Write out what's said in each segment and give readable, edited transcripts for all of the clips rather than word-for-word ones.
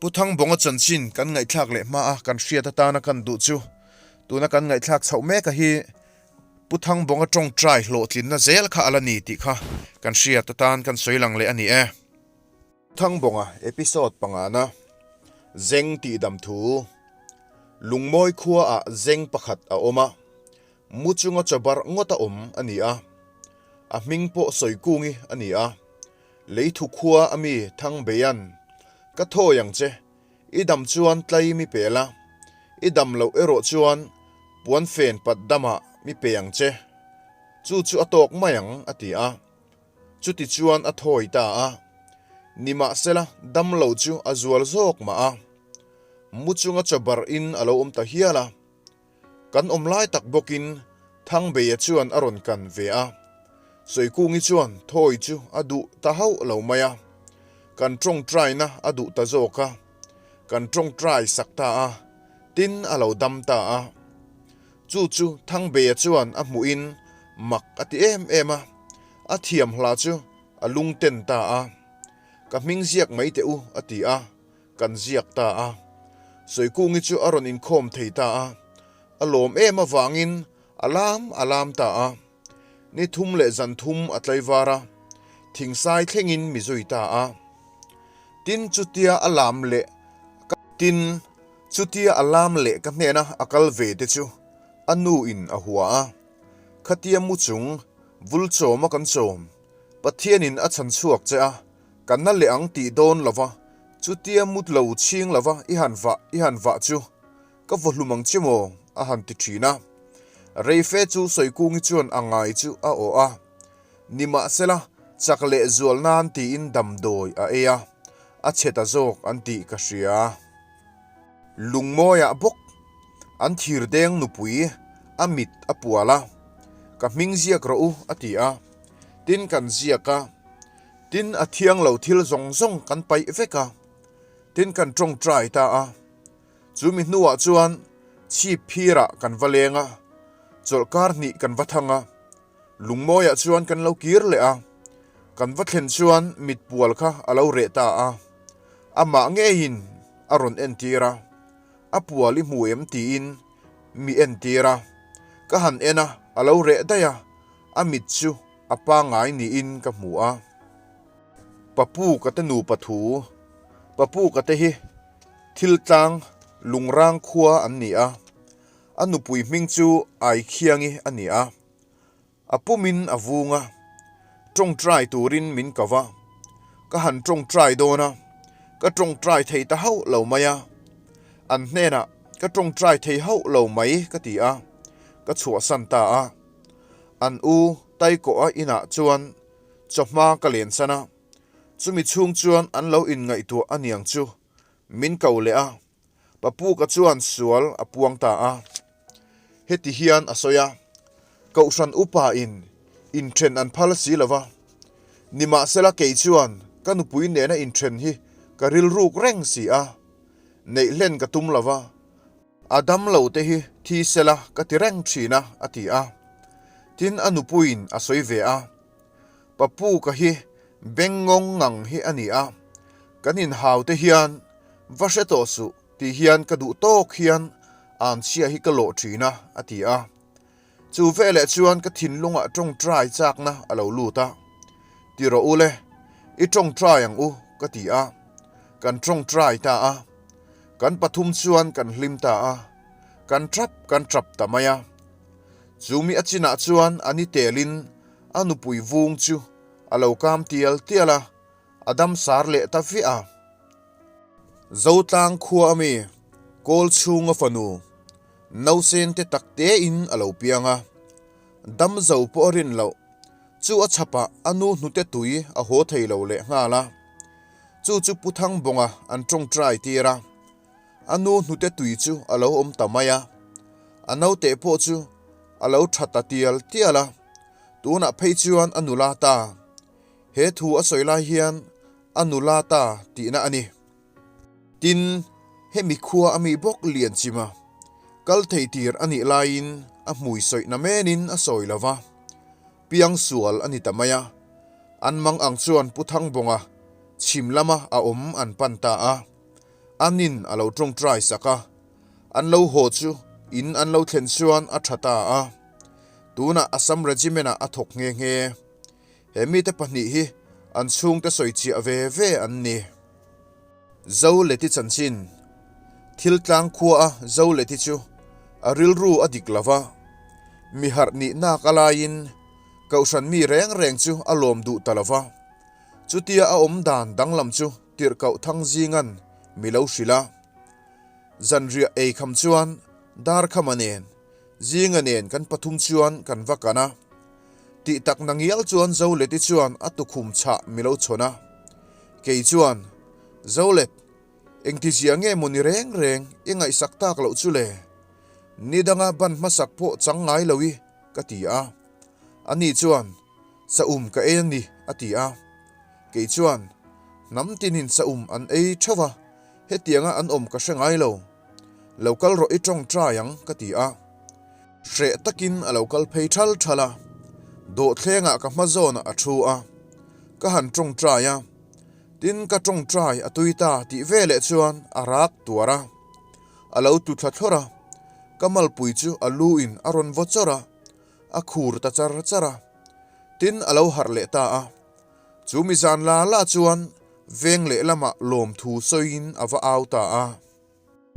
Pu Thangbawnga chanchin kan ngaihthlak leh hma a kan hriat atana kan duh chu tuna kan ngaihthlak chhoh mek a hi Pu Thangbawnga tawngtai hlawhtlinna zel kha a la ni tih kha kan hriat atan kan sawi lang leh a ni e. Thangbawnga episode pangana Zeng tihdam thu Lungmawi khua ah zeng pakhat a awm a, mu chunga chawbarh ngawt a awm a ni a, a hming pawh Sawikungi a ni a. Leithu khua a mi Thangbeian, Ka thawi ang che, i dam chuan tlai mi pe la, i dam loh erawh chuan puanfen pat damah mi pe ang che, chu chu a tawk mai ang, a ti a. Chuti chuan a thawi ta a. Nimahsela, dam lo chu a zual zawk mah a. Mu chunga chawbarh in a lo awm ta hial a. Kan awm lai tak bawkin Thangbeia chuan a rawn kan ve a. Sawikungi chuan thawi chu a duh ta hauh lo mai a. Kan tawngtaina a duh ta zawk a. Kan tawngtai sak ta a, tin a lo dam ta a. Chu chu Thangbeia chuan a hmuhin mak a ti em em a, a thiam hla chu a lungten ta a. Ka hming ziak mai teh u a ti a. Kan ziak ta a, Sawikungi chu a rawn inkhawm thei ta a, a lawm em avangin a lam a lam ta a. Ni thum leh zan thum a tlaivar a, thingsai thlengin mi zui ta a. Tin chutia a lam leh ka Tin chutia a lam leh ka hnena a kal ve te chu a nu in a hua a, khatia mu chung vul chawma kan chawm Pathianin a chhan chhuak che a, Ka na leh ang tih dawn lova, chutia mut lo chhing lova i han vah i han vah chu ka vaw hlum ang che maw? a han ti thin a. Reife chu Sawikungi chuan a ngai chu a awh a. Nimahsela, chak leh zual nan tiin damdawi a ei a, a chhe ta zawk an tih ka hria. Lungmawiah bawk an thirdeng nupui a mit a pual a, Ka hming ziak rawh u a ti a, tin kan ziak a. Tin, a thiang lo thil zawng zawng kan paih vek a, tin kan tawngtai ta a. Chu mi hnuah chuan chhip phirah kan va leng a, chawlhkar hnih kan va thang a, lungmawiah chuan kan lo kir leh a. Kan va thlen chuan mitpual kha a lo reh ta a, amah ngeiin a rawn entir a, a pual i hmu em tiin mi entir a. Ka han en a, a lo reh daih a, a mit chu A pangngai niin ka hmu a. Papu ka te nupa thu. Papu ka te hi thil tlang lungrang khua an ni a. A nupui hming chu Aikhiangi a ni a. A pumin a vung a. Tawngtai turin min ko va. Ka han tawngtai dawn a. Ka tawngtai thei ta hauh lo mai a. An hnenah ka tawngtai thei hauh lo mai ka ti a. Ka chhuahsan ta a. An u Taikawha inah chuan chawhma ka len san a, chumi chhung chuan an lo inngaihtuah a niang chu min ko leh a, Papuka chuan sual a puang ta a. Heti hian a sawi a, Kohhran upa in inthen an phal si lo va, nimahsela kei chuan ka nupui nena inthen hi ka rilruk reng si a, neih hlen ka tum lo va, A dam lo te hi thi sela ka ti reng thin a, a ti a. Tin a nupuiin a sawi ve a. Papuka hi bengngawng ngang hi a ni a, kan inhau te hian va hre tawh suh ti hian ka duh tawk hian anchhia hi ka lawh thin a, a ti a. Chu veleh chuan ka thinlungah tawngtai chakna a lo lut a. Ti rawh u le, i tawngtai ang u, ka ti a. Kan tawngtai ta a. Kan pathum chuan kan hlim ta a, kan tap kan tap ta mai a. Chu mi a chinah chuan a ni telin a nupui vung chu a lo kam tial tial a, a dam sar leh ta viah a. Zotlang khua ami kawl chhunga fanu nausen te tak tein a lo piang a, dam zo pawh a rin loh chu a chhapah a nu hnute tui a haw thei lo leh nghal a. Chu chu Pu Thangbawnga an tawngtai tir a, a nu hnute tui chu a lo awm ta mai a, a naute pawh chu a lo tha ta tial tial a, tunah phei chuan a nula ta. He thu a sawi lai hian a nula ta tihna a ni. Tin, hemi khua a mi bawk lian chim a, kal thei tir a nih laiin a hmui sawihna menin a sawi lo va, piang sual a ni ta mai a. An mang ang chuan Pu Thangbawnga chhim lama a awm an pan ta a. Anin a lo tawngtai sak a, an lo haw chu in an lo thlen chuan a tha ta a. Tunah Assam Regiment-ah a thawk nghe nghe. He mite pahnih hi an chhungte sawi chiah ve ve an ni. Zo Leti chanchin Thil tlang khua a Zo Leti chu a rilru a dik lo va, mi harh nih nak a laiin kohhran mi reng reng chu a lawm duh ta lo va. Chutia a awm dan danglam chu tirhkoh thang zingan mi lo hrilh a. Zanriah ei kham chuan Darkhama nen Zinga nen kan pathum chuan kan va kan a. Tih tak na ngial chuan Zoleti chuan a tukhum chhah mi lo chhawn a. Kei chuan, Zolet, engtizia nge maw ni reng reng i ngaihsak tak loh chu le? Ni danga ban hmasak pawh chang ngai lo i, ka ti a. Ani chuan, Saum ka ei a ni, a ti a. Kei chuan, Hnam tinin saum an ei theuh a, hetianga an awm ka hre ngai lo. Lo kal rawh i tawngtai ang ka ti a. Hreh takin a lo kal phei thal thal a, dawhthlengah ka hma zawnah a thu a, ka han tawngtai a, tin ka tawngtai a tui ta tih veleh chuan a rak tuar a, a lo tlu thla thlawr a, ka malpui chu a lu in a rawn vaw chawrh a, a khur ta char char a, tin a lo harh leh ta a, chu mi zan la la chuan veng lehlamah lawmthu sawiin a va au ta a.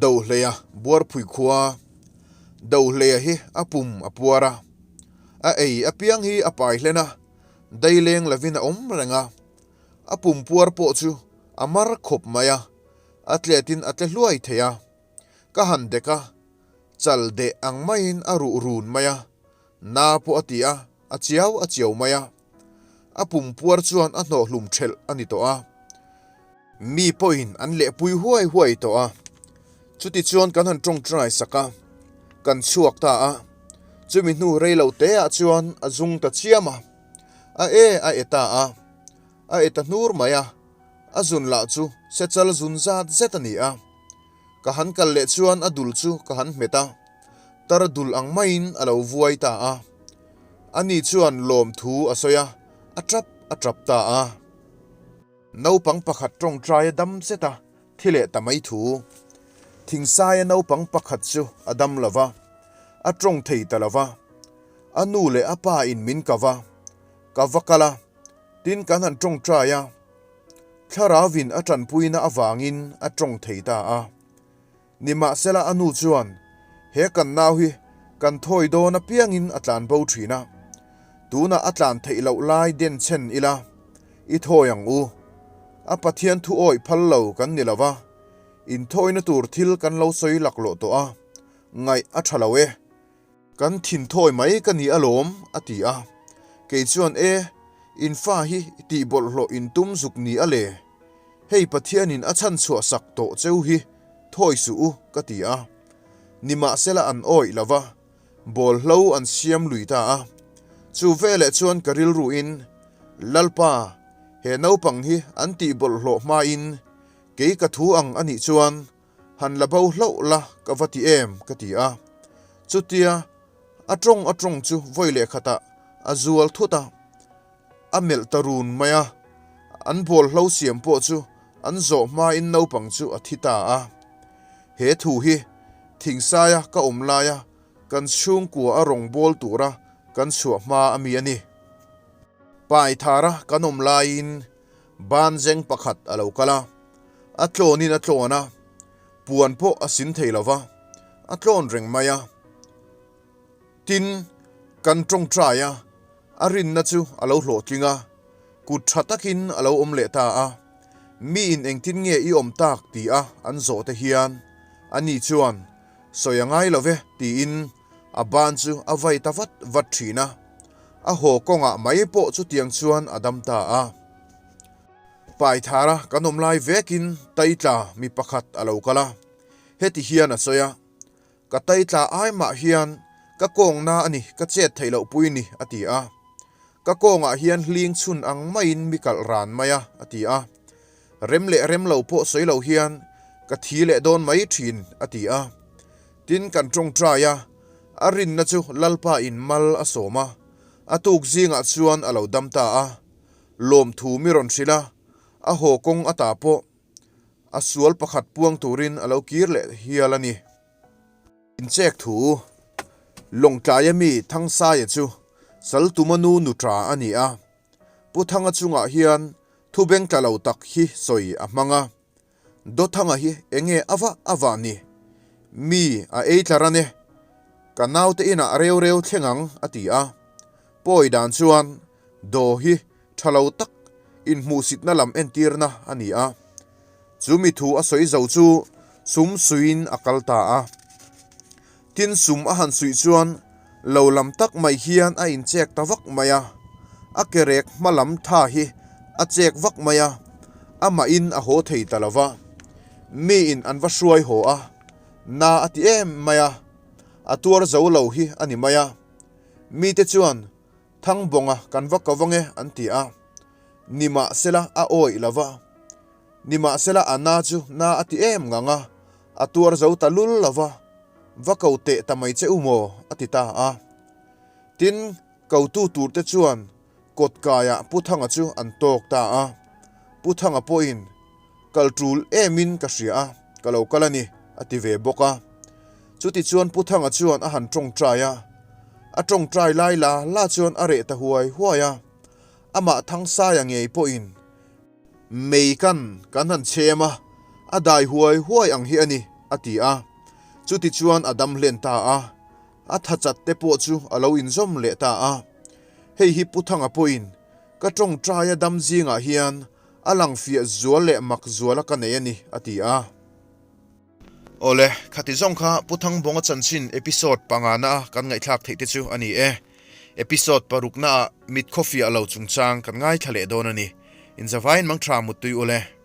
Dohleia buarphui khua Dohleia hi a pum a puar a, a ei apiang hi a pai hlen a, daileng lovin a awm reng a. A pum puar pawh chu a mar khawp mai a, a tletin a tle hluai thei a. Ka han dek a, chal deh ang maiin a ruh run mai a, na pawh a ti a, a chiau a chiau mai a. A pum puar chuan a hnawh hlum thelh a ni tawh a. Mi pawhin an lehpui huai huai tawh a. Chutichuan kan han tawngtai sak a, kan chhuak ta a. Chumi hnu rei lo te ah chuan a zung ta chiam a, a e a e ta a, a e ta hnur mai a, a zun lah chu sechal zun zat zet a ni a. Ka han kal leh chuan a dul chu ka han hmet a, tar dul ang maiin a lo vuai ta a. Ani chuan lawmthu a sawi a, a tap a tap ta a. Naupang pakhat tawngtai a dam zet a, thi leh ta mai thu. Thingsaia naupang pakhat chu a dam lo va, a tawng thei ta lo va. A nu leh a pa in min ka va, ka va kal a, tin kan han tawngtai a. Thlarauvin a tanpuina avangin a tawng thei ta a. Nimahsela a nu chuan, He kan nau hi kan thawi dawn apiangin a tlan bo thin a, tunah a tlan theih loh lai den chhen ila, i thawi ang u. A Pathian thu awih phal lo kan ni lo va, inthawina tur thil kan lo sawi laklawh tawh a, ngaih a tha lo e. Kan thin thawi mai ka ni alawm, a ti a. Kei chuan, E, in fa hi tih bawlhhlawh in tum zuk ni a le. Hei Pathianin a chhan chhuah sak tawh cheu hi thawi suh u, ka ti a. Nimahsela an awih lo va, bawlhlo an siam lui ta a. Chu veleh chuan ka rilruin, Lalpa, he naupang hi an tih bawlhhlawh hmain kei ka thu ang a nih chuan Han la bo hlauh la ka va ti em? ka ti a. Chutia a tawng a tawng chu vawi leh khatah a zual thut a, a melh ta run mai a. An bawlhlo siam pawh chu an zawh hmain naupang chu a thi ta a. He thu hi Thingsaia ka awm laia kan chhungkua a rawn bawl tura kan chhuah hma a mi a ni. Paithara kan awm laiin Ban zeng pakhat a lo kal a, a tlawnin a tlawn a, puan pawh a sin thei lo va, a tlawn reng mai a. Tin, kan tawngtai a, a rinna chu a lo hlawhtling a, kut tha takin a lo awm leh ta a. Miin engtin nge i awm tak ti a an zawh te hian, ani chuan, Sawi a ngai lo ve, tiin a ban chu a vai ta vat vat thin a. A haw kawngah mai pawh chutiang chuan a dam ta a. Paithara kan awm lai vekin Taitla mi pakhat a lo kal a, heti hian a sawi a, Ka Taitla ai mah hian ka kawngna a ni, ka chet theih loh pui ni, a ti a. Ka kawngah hian hling chhun ang maiin mi kalh ran mai a, a ti a. Rem leh rem lo pawh sawi lo hian ka thi leh dawn mai thin, a ti a. Tin kan tawngtai a, A rinna chu Lalpa in mal a sawm a, a tuk zingah chuan a lo dam ta a. Lawmthu mi rawn hrilh a, a haw kawng ata pawh. A sual pakhat puang turin a lo kir leh hial a ni. Inchek thu Lawngtlaia mi Thangsaia chu Saltuma nu nuṭa a ni a. Pu Thanga chungah hian thu beng tla lo tak hi sawi a hmang a. Dawthanga hi enge a vah a vah ni? Mi a ei tla ran e. Ka naute inah reu reu thleng ang a ti a. Pawi dan chuan daw hi tha lo tak inhmuhsitna lam entirna a ni a. Chu mi thu a sawi zo chu sum suiin a kal ta a. Tin sum a han suih chuan lo lam tak mai hian a inchek ta vak mai a, a ke rek hma lam tha hi a chek vak mai a, amahin a haw thei ta lo va. Miin an va hruai haw a, na a ti em mai a, a tuar zo lo hi a ni mai a. Mite chuan Thangbawnga kan va ko vang e an ti a, nimahsela a awih lo va. Nimahsela a na chu na a ti em ngang a, a tuar zo ta lul lo va, va ko teh ta mai che u maw? a ti ta a. Tin, kotu turte chuan kawt kaiah Pu Thanga chu an tawk ta a. Pu Thanga pawhin, Kal tul emin ka hria a, ka lo kal a ni, a ti ve bawk a. Chutichuan Pu Thanga chuan a han tawngtai a. A tawngtai lai la la chuan a reh ta huai huai a. Amah Thangsaia ngei pawhin, Mei kan kan han chhem a, a dai huai huai ang hi a ni, a ti a. Chutichuan a dam hlen ta a, a tha chat te pawh chu a lo inzawm leh ta a. Hei hi Pu Thanga pawhin ka tawngtaia dam zingah hian a lang fiah zual leh mak zuala ka nei a ni, a ti a. Awle, khati zawng kha Pu Thangbawnga chanchin episode pangana a kan ngaihthlak theih te chu a ni e. Episode parukna ah mit khawfiah lo chungchang kan ngaithla leh dawn a ni. Inzavain mangtha muttui ule.